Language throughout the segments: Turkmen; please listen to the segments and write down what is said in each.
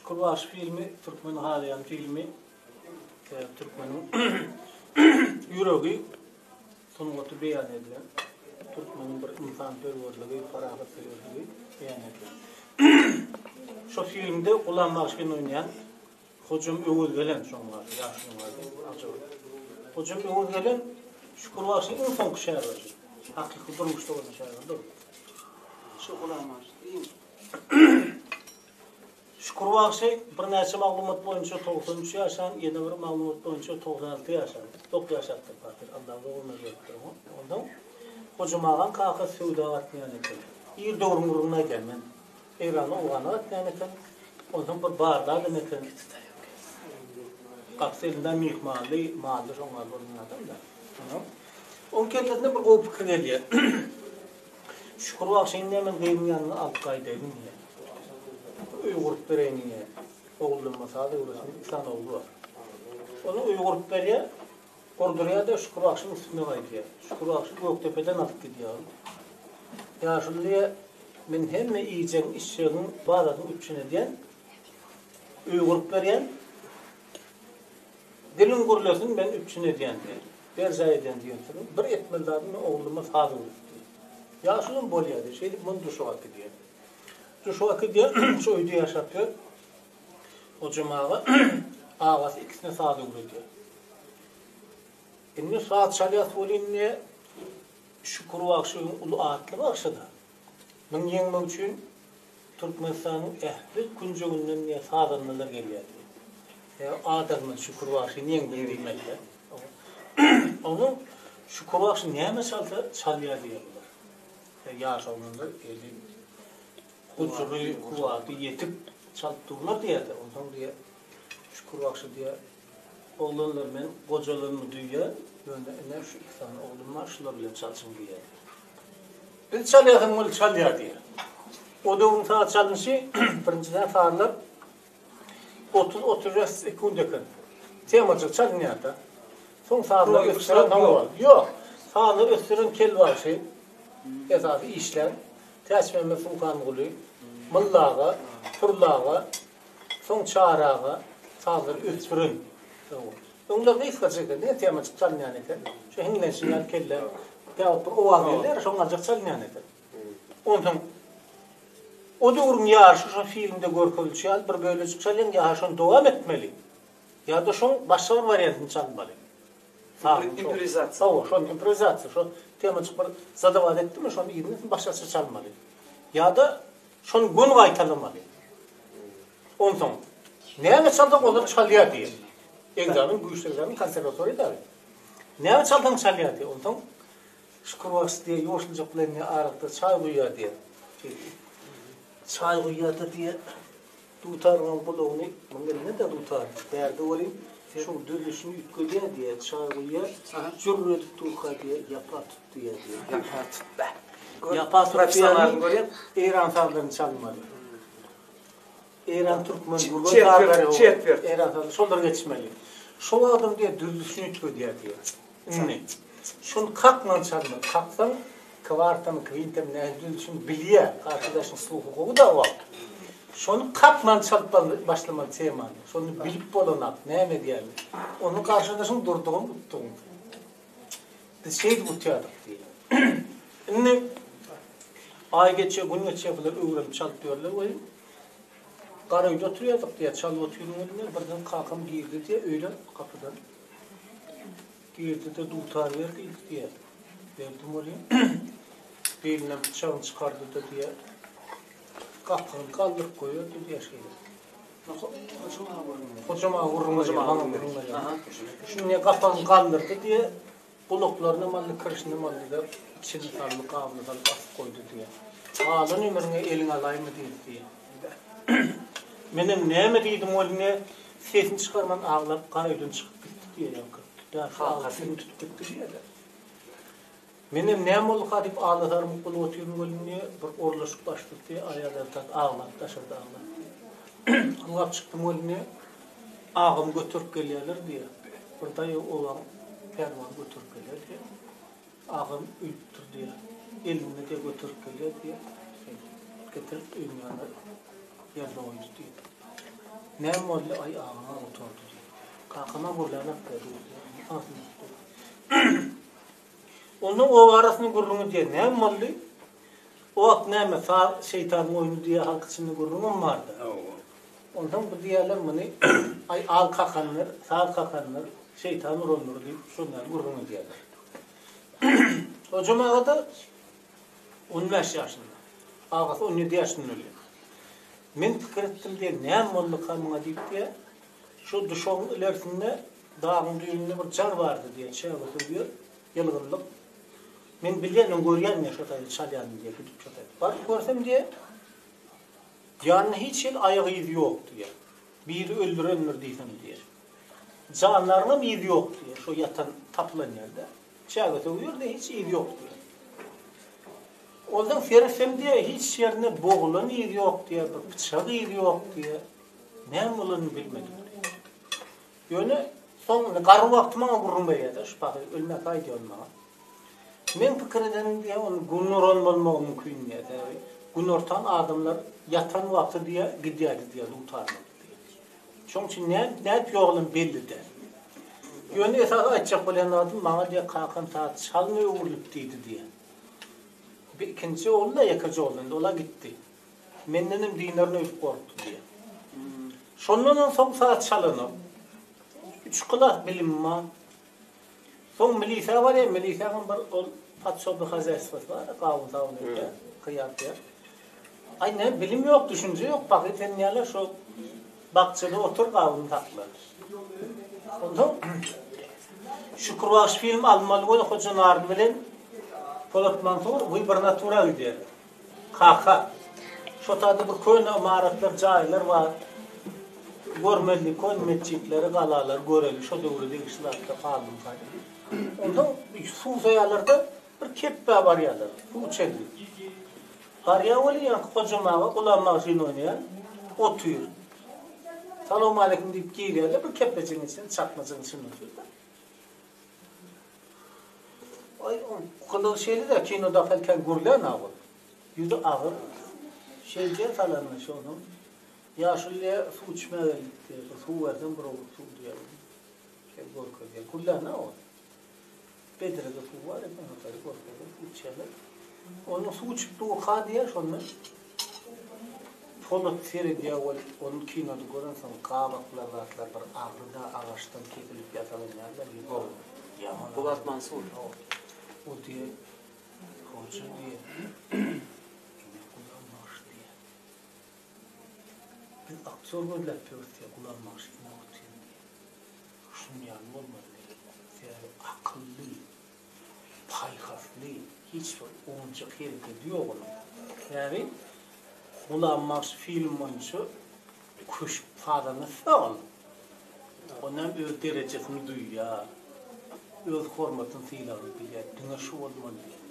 Şükür bagşy filmi türkmen halaýan filmi. Sebäbi türkmeniň ýüregi sungaty beýan edilen. Türkmeniň bir ynsanperwerligi, parahatsöýerligi beýan edilen. Şo filmde Gulam bagşyny oýnaýan Hojam Öwezgelen şoň ady, ýaşulyň ady. Ajap. Hojam Öwezgelen Şükür bagşynyň iň soňky şägirdi. Hakyky durmuşda bolan şägirdi ol. Şu Gulam bagşy iň Şükür bagşy birnäçe maglumat boýunça 93 ýaşan, ýene bir maglumat boýunça 96 ýaşan. Dok ýaşapdyr pahyr, Allah uzak ömür beripdir oňa. Onsoň Hojam agaň kakasy söwda gatnaýan eken. Ir döwrüň gürrüňini aýdýan men. Eýrana, Owgana gatnaýan eken. Onsoň bir barly adam eken. Gapysy elinde myhmanly, mally şoňňaly bolan adam-da. Onsoň oň kellesine bir gowy pikir gelýär. Şükür bagşyny diýýär, men gyzyň ýanyna alyp gaýdaýyn diýýär. Öý gurup bereýin diýýär. Ogullanma saz öwretsin, iki sany ogly bar. Ony öý gurup berýär. Gurdurýar-da Şükür bagşynyň üstüne gaýdýar. Şükür bagşy Gökdepeden alyp gidýär ony. Ýaşuly diýýär, men hemme iýjegiň, içjegiň bazasyny üpjün edýän, öý gurup berýän. Diliň gürlesin, men üpjün edýän diýýär. Berjaý edýän diýen sözüň bir etmeli zady men ogluma saz öwret diýýär. Ýaşulam bolýar diýýär. Şeýdip muny Duşuga äkidýär. Duşuga äkidýär, şu öýde ýaşap ýör. Hojam aga agasy ikisine saz öwredýär. Indi saz çalýas welin diýýär, Şükür bagşyň uly atly bagşy-da. Muny ýeňmek üçin Türkmenistanyň ähli künjeginden diýýär sazandalar gelýär diýýär. Ýa adamlar Şükür bagşyny ýeňdim diýmeli-dä. Onuň Şükür bagşy näme çalsa çalýar diýýär bular. Ýaş oglanlar eli gujury, kuwwaty ýetik çalyp durlar diýýär-de. Onsoň diýýär Şükür bagşy diýýär Oglanlar men gojalanymy duýýan, ýöne ine şu iki sany oglum bar, şular bilen çalşyň diýýär. Biz çalýasyň ol çalýar diýýär. O döwrüň saz çalnyşy birinjiden sazlar 30-35 sekunt eken. Temajyk çalynýar-da. Soň sazlar ösdüren hawa, ýok. Sazlar ösdüren Kel bagşy esasy işlän Täçmämmet Suhanguly, Mylla aga, Pürli aga, Soň Çary aga sazlary ösdüren. Öňler gysgajyk eken, diňe temajyk çalynýan eken. Şu hiňlenşiň ýaly kelle käwagt bir owaz gelýär, şoňňaljak çalynýan eken. Onsoň o döwrüň ýaryşy şo filmde görkezilişi ýaly bir bölejik çalýaň, ýa-ha şony dowam etmeli, ýa-da şoň başga bir wariantyny çalmaly. Improwizasiýa. Hawa, şony improwizasiýa, şo temajyk bir zadawat etdimi, şony yzyna başgaça çalmaly. Ýa-da Şony göni gaýtalamaly. Onsoň, näme çalsaň olar çalýar diýen. Egzamen güýçli egzamen konserwatoriýa dagy. Näme çalsaň çalýar diýen. Onsoň Şükür bagşy diýen ýuwaşlyjak bilen diýen aralykda çaý guýýar diýen. Çaý guýýar-da diýen. Dutaryňam gulagyny, muň elinde-de dutar, bärde welin şoň düzülişini üýtgedýär diýýär, çaý guýýar, jürr edip durka diýýär, ýapa tut diýýär diýýär. Ýapa tut bä. Ýapa tut diýýäni Eýran sazlaryny çalmaly. Eýran türkmen gürgen sazlary, Eýran sazlary şolar geçmeli. Şo wagtam diýýär düzülişini üýtgedýär diýýär. Indi, şony kakman çalmaly. Kaksaň, kwartamy, kwintamy nähili düzülişini bilýär. Garşydaşyň sluhy gowy-da o wagt. Şony kakman çalyp başlamaly temany. Şony bilip bolanak, näme edýänini. Onda garşydaşyň durdugyň, utdugyň. Biz şeýdip utýardyk diýýär. Indi, aý geçýär, gün geçýär, bular öwrenip çalyp ýörler welin, Garaöýde oturýardyk diýýär, çalyp otyryn welin, birden kakam girdi diýýär, öýden, gapydan. Girdi-de dutar ber diýdi diýýär. Berdim welin, bilinden pyçagyny çykardy-da diýýär. Gapyny galdyryp goýberdi diýýär şeýle. Hojam aga gürrüň berýär, maňa gürrüň berýär. Şunda gapagyny galdyrdy diýýär. Gulaklarynam aldy, kirşinem aldy-da, içine saldy, gabyna salyp asyp goýdy diýýär. Galan ömrüňe eliňe alaýma diýdi diýýär. Menem näme diýdim welin diýýär, sesini çykarman aglap gara öýden çykyp gitdi diýýär ýaňky. Kakasyny tutup gitdi diýýär-de. Menem näme bolduka diýip ala-sarmyk bolup otyryn welin diýýär, bir orlaşyk başlady diýýär, aýal ertak aglap daşarda aglap diýýär. Ylgap çykdym welin diýýär, agamy göterip gelýärler diýýär. Bir daýaw obaň pälwany göterip gelýär diýýär. Agam ölüpdir diýýär. Elinde-de göterip gelýär diýýär. Getirip öýüň ýanyna ýerde goýdy diýýär. Näme boldy? Aý, agam-a gutardy diýip. Kakam-a gürlänok diýýär. Agzyny tutdy. Onda oba arasynyň gürrüňi diýýär. Näme boldy? O wagt näme, saz şeýtanyň oýny diýýär, halk içinde gürrüňem bardy. Onsoň bu diýýärler muny, aý, al kakandyr, saz kakandyr, şeýtan urandyr diýip, şondan ýaly gürrüň edýärler. Hojam aga-da On bäş ýaşynda. Agasy on ýedi ýaşynda ölýär. Men pikir etdim diýýär, näme bolduka muňa diýip diýýär. Şu duşagyň ilersinde dagyň düýbünde bir jar bardy diýýär, çäge söwýär, ýylgynlyk. Men bilýän, men görýän diýýär, şo taýda çalýanyny diýýär, gidip şo taýda. Baryp görsem diýýär, ýanynda hiç hili aýak yzy ýok diýýär. Biri öldürendir diýsem diýýär. Jandaryňam yzy ýok diýýär, şo ýatan tapylan ýerde. Çäge söwýär-de hiç yz ýok diýýär. Onsoň seretsem diýýär, hiç ýerinde bogulan yz ýok diýýär, bir pyçak yzy ýok diýýär. Näme bolanyny bilmedim diýýär. Ýöne soň indi garry wagty maňa gürrüň berýär-de, şu pahyr ölmäkä aýdýar ony maňa. Meň pikir edenim diýýär, ony gün uran bolmagy mümkin diýýär. Sebäbi günortan adamlar ýatan wagty diýýär, gidýärdi diýýär dutarlyk diýýär. Şoň üçin nädip ýogalan belli däl. Ýöne esasy aýtjak bolýan zadym maňa diýýär kakam saz çalma öwrülip diýdi diýýär. Bir ikinji ogly-da ýekeje ogly indi ol-a gitdi. Mendenem dynaryn öýdüp gorkdy diýýär. Şondanam soň saz çalanok. Üç klas bilimim bar. Soň milisä barýar, milisäňem bir ol podsobnyý hozýaýstwasy bar, gawun-sawun ekýär, hyýar-pyýar. Aý näme bilim ýok, düşünje ýok, pahyr sen näler şo bakjada otur gawuny sakla. Onsoň Şükür bagşy film alynmaly bolýar Hoja Narly bilen Polat Mansur wybornatura gidýärler. Kaka, şo taýda bir köne ymaratlar, jaýlar bar. Görmeli, köne metjitleri, galalary göreli, şo döwre degişli zatlar galdymyka diýip. Onsoň suwsaýarlar-da, bir kepbä barýarlar, suw içeli diýip. Barýar weli, ýaňky Hojam aga Gulam bagşyny oýnaýan, otyr. Salowmaleýkim diýip girýärler, bir kepbejigiň içinde, çakmajygyň içinde otyr-da. Aý, oň gylygy şeýle-dä, kinodaky ýaly kän gürlän-ä ol. Ýüzi agyr. Şeýdýär salanda şonuň. Ýaşuly diýýär, suw içmäge geldik diýýär. Bir suw berseň, bir owurt suw diýýär. Şeý görkezýär. Gürlän-ä ol. Bedrede suw bar eken, şo taýda görkezýär, suw içýärler. Onuň suw içip durka diýýär, şonda Polat seredýär ol, ony kinoda görensoň gabaklar zatlar bir agry-da agaçdan kesilip ýasalan ýaly-da bir ýaman. Polat Mansur. O diýýär, Hoja diýýär, ine Gulam bagşy diýýär. Biz aktýor gözläp ýörüs diýýär, Gulam bagşy ine otyr diýýär. Şunuň ýaly bolmaly diýýär. Sebäbi akylly. Paýhasly, hiç bir owunjak herekedi ýok onuň. Sebäbi Gulam bagşy film boýunça köşk sazandasy ol. Onam öz derejesini duýýar. Öz hormatyny sylagyny bilýär. Diňe şu bolmaly diýýär.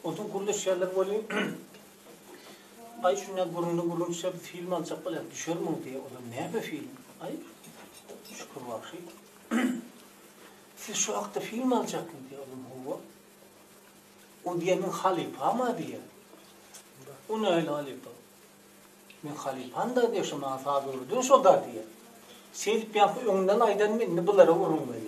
Onsoň gürleşýärler welin Aý şunda gürrüňde gürrüň düşýär biz film aljak bolýas düşermiň diýýär. Olam näme film? Aý Şükür bagşy. Siz şu hakda film aljakmy diýýär. Olam hawa. O diýýär men halypam-a diýýär. O nähili halypa? Men halypam-da diýýär, şo maňa saz öwreden şo-da diýýär. Şeýdip ýaňky öňünden aýdanymy indi bulara gürrüň berýär.